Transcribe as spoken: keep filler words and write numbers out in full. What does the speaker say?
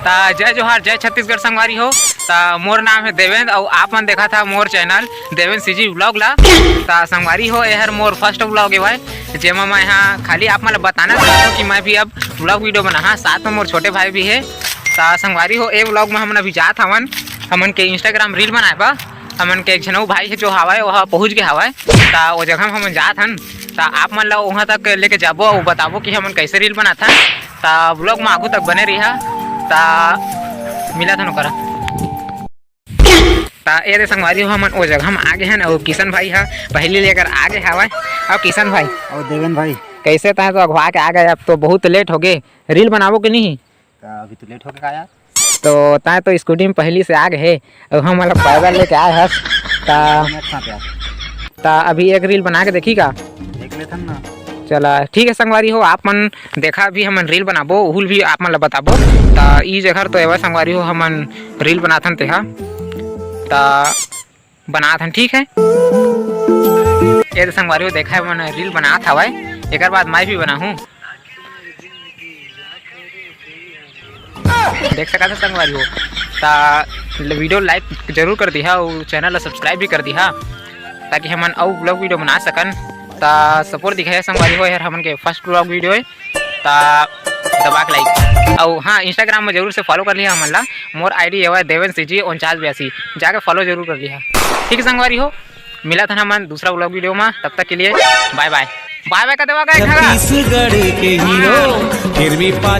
ता जय जोहार, जय छत्तीसगढ़ संगवारी हो। ता मोर नाम है देवेंद्र अउ आप मन देखा था मोर चैनल देवेंद्र सीजी व्लॉग ला। ता संगवारी हो, एहर मोर फर्स्ट व्लॉग एवय, जेमा मैं यहाँ खाली आप मन ला बताना चाहत हूँ कि मैं भी अब व्लॉग वीडियो बनाहा, साथ में मोर छोटे भाई भी है। ता संगवारी हो, ए व्लॉग में हमन अभी जात हवन, हमन के इंस्टाग्राम रील बनाए बा। हमन के एक झन अउ भाई है जो हवय, वो पहुँच गए हवय, ता वो जगह में हमन जात हन। ता आप मन ला वहाँ तक लेके जाबो अउ बताबो कि हमन कैसे रील बनाथन। ता व्लॉग में आगू तक बने रहिहा। ता मिलत हन ओकरा। ता ए दे संगवारी हो, हमन ओ जगह में आ गए हन अउ किशन भाई हा पहली लेकर आ गए हवय। अउ किशन भाई, और देवेन भाई। कैसे तय तो अगवा के आ गए, अब तो बहुत लेट हो गए, रील बनाबो कि नहीं? ता अभी तो लेट हो गया यार। तो तय तो स्कूटी में पहली से आ गए हे, अउ हम वाला पैदल लेके आए हस। ता मैं कहाँ पे आ? ता अभी एक रील बना के देखी का? देख लेथन ना। चला ठीक है संगवारी हो, आप मन देखा, अभी हमन रील बनाबो, उहुल भी आप मन ला बताबो। ता ई जगह तो एवं संगवारी हो, हमन रील बनाथन तेहा, ता बनाथन, ठीक है। ये तो संगवारी हो, देखा है, हमन रील बनात हवय, एकर बाद मैं भी बनाहूँ। देख सकत ह संगवारी हो, ता वीडियो लाइक जरूर कर दिहा अउ चैनल ला सब्सक्राइब भी कर दिहा, ताकि हमन अउ व्लॉग वीडियो बना सकन। ता सपोर्ट दिखाए संगवारी हो, यार हमन के फर्स्ट व्लॉग वीडियो है, ता दबा के लाइक। अउ हाँ, इंस्टाग्राम में जरूर से फॉलो कर लिहा हमन ला, मोर आईडी एवं देवेन सीजी उनचास बयासी, जाके फॉलो जरूर कर लिहा। ठीक है संगवारी हो, मिलत हन हमन दूसरा व्लॉग वीडियो में, तब तक के लिए बाय बाय। बाय बाय कर देवा का एक ठा। छत्तीसगढ़ के हीरो, फिर भी पा